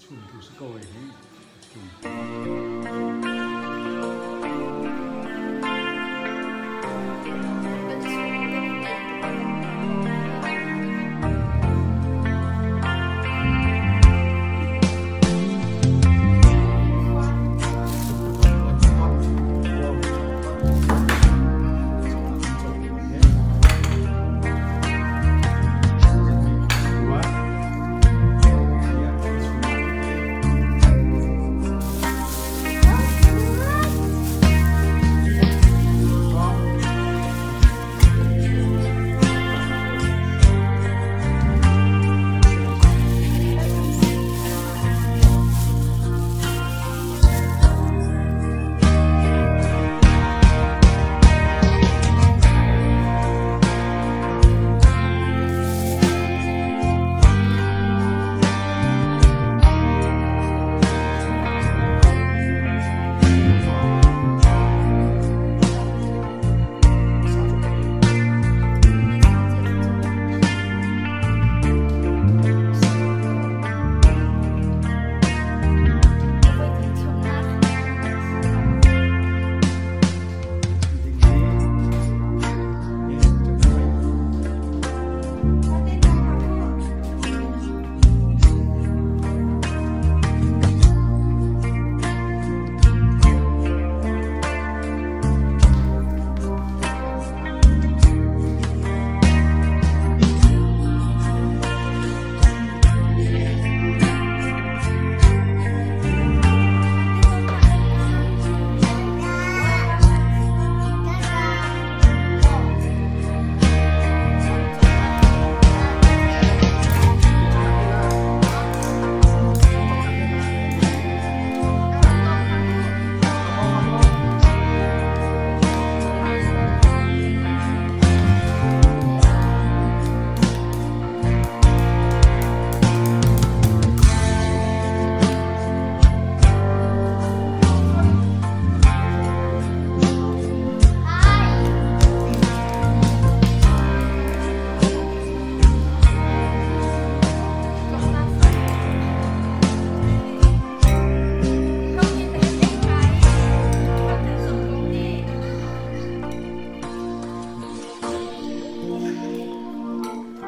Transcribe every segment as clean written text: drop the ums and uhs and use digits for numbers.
Chum tu si ko ei hi. Chum.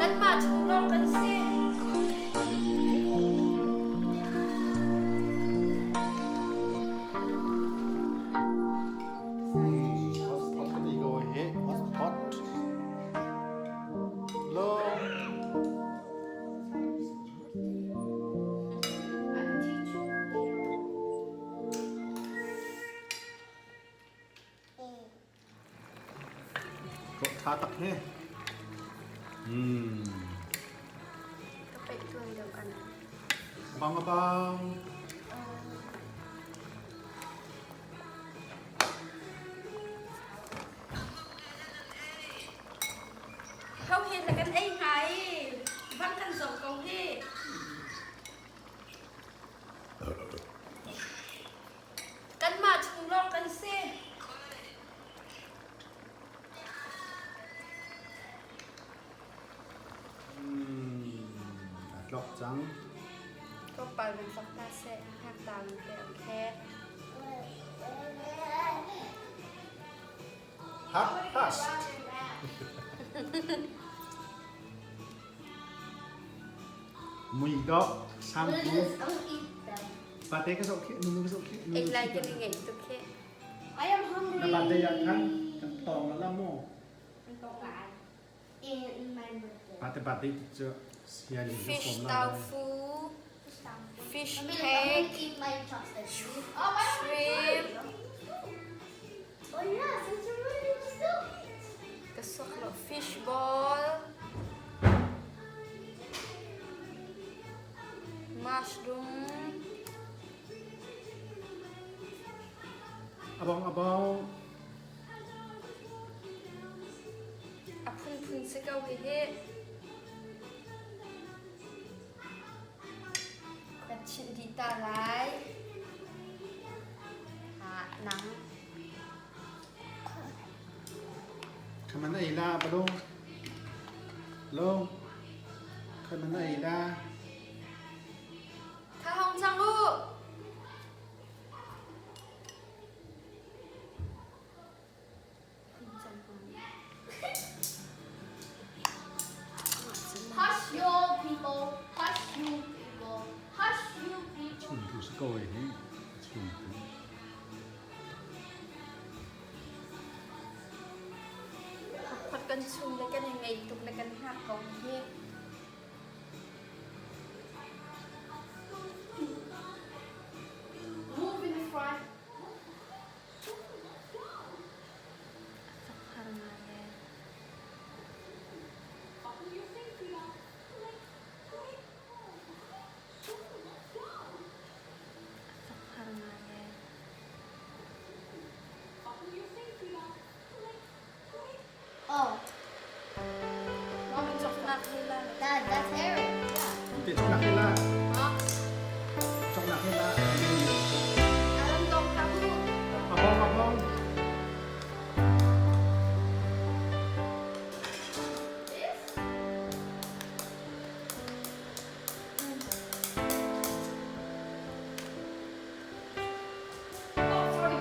Kan chung kan i ngaih tuk kan Kanmah chung lawng kan si. Ṭha tak he. Ka peih tuan deuh kan. Bang abang. Ho hi na kan ei hnga i bang kan zong ko hi. Kanmah chung lawng kan si. A tlok cang. Tlawmpal van fak ta seh, hngak ta lu te okay. Half past. Mui dok sang ku. Pate ka zoh khi, nunu ka zoh khi. Ek lai ka ni ngeih tuk khi. I am hungry. Na birthday ah khan kan tong la mu. In my birthday. Pate birthday cu sia li Fish som la. tofu, fish I mean, I'm cake, gonna eat my chopsticks. Oh, my shrimp. Oh yes, it's really sweet. Ka sok lo fish ball, mushroom. Abong abong. A phunphun si ko hihi. Kan chinh dih ta lai. Ha, nang. Khaman ei la balung. Long. Khaman ei la. Tha hong cang. Chum tu si ko e hi. Chum tu. Hotpot kan chung le kan i ngei tuk le kan hngak ko hi. Move in the front. Fak har ngai e. Fak har ngai e. Oh, Mom chok nak hila. Dad, that's Eric. Yeah. Te chok nak hila. Ha? Chok nak hila. Alam dong kamu. Abong abong. This? Oh, sorry.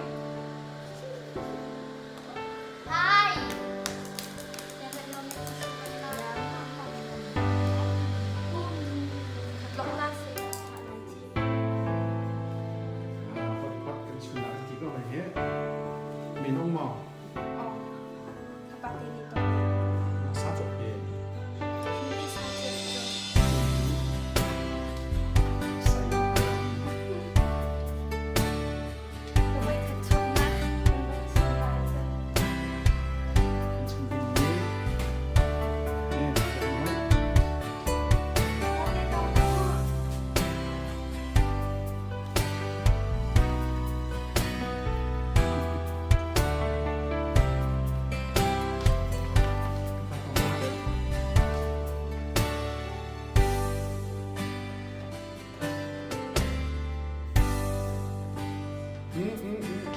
Hi. Lok na si. Hotpot kan chum nak ti ko he. Minung mo. Oh. Kapati nito. Sa chok he. Hindi sa church. Sai. Kumay kachok na. Kumay sa Kan chum din ni. Eh, chok na. Okay, dong ko.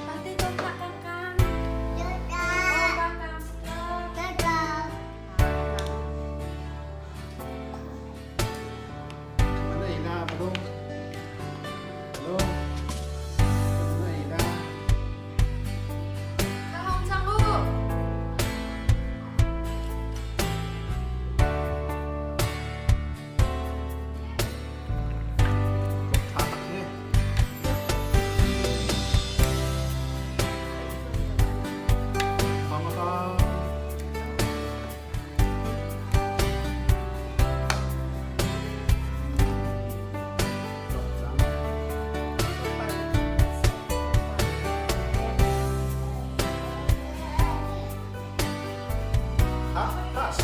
Pati dong kak kangkang. Oh, kangkang sila. Mana ina belum? Belum. Mana ina? Kahong sanggu. Kok tatak ni? Bang abang. Dok jang. Ha, tas.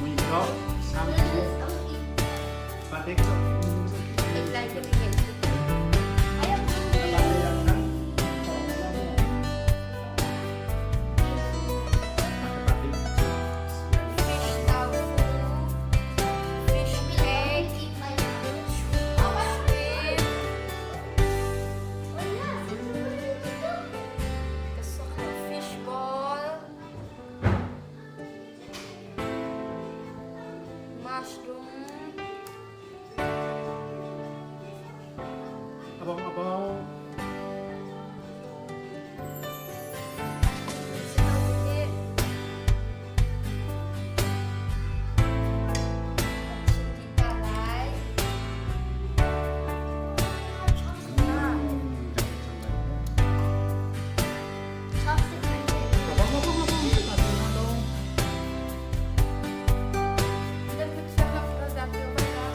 Mui kau sang tu. Patek sok. Itlay ko ni ngei tuk. I am hungry. Fish tofu. Fish cake. Eat my Shrimp. Oh, yeah, it's really good. Kasok fish ball. Mushroom. Abang abang. Sa tawag Palay. Chopstick my Abang abang abang. Abang. Dan picture na product yung baka.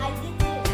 I did it.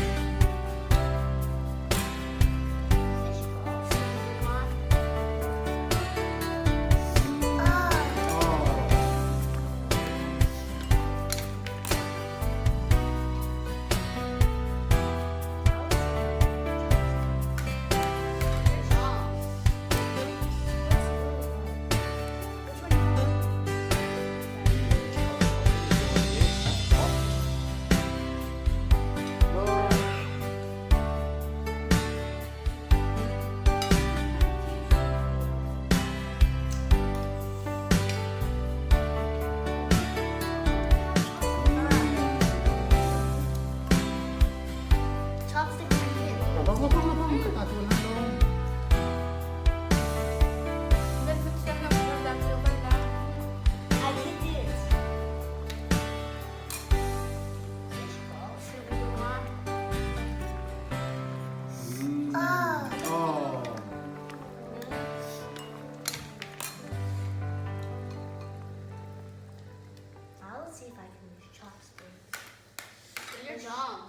Yum.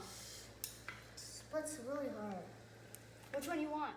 Splits really hard. Which one you want?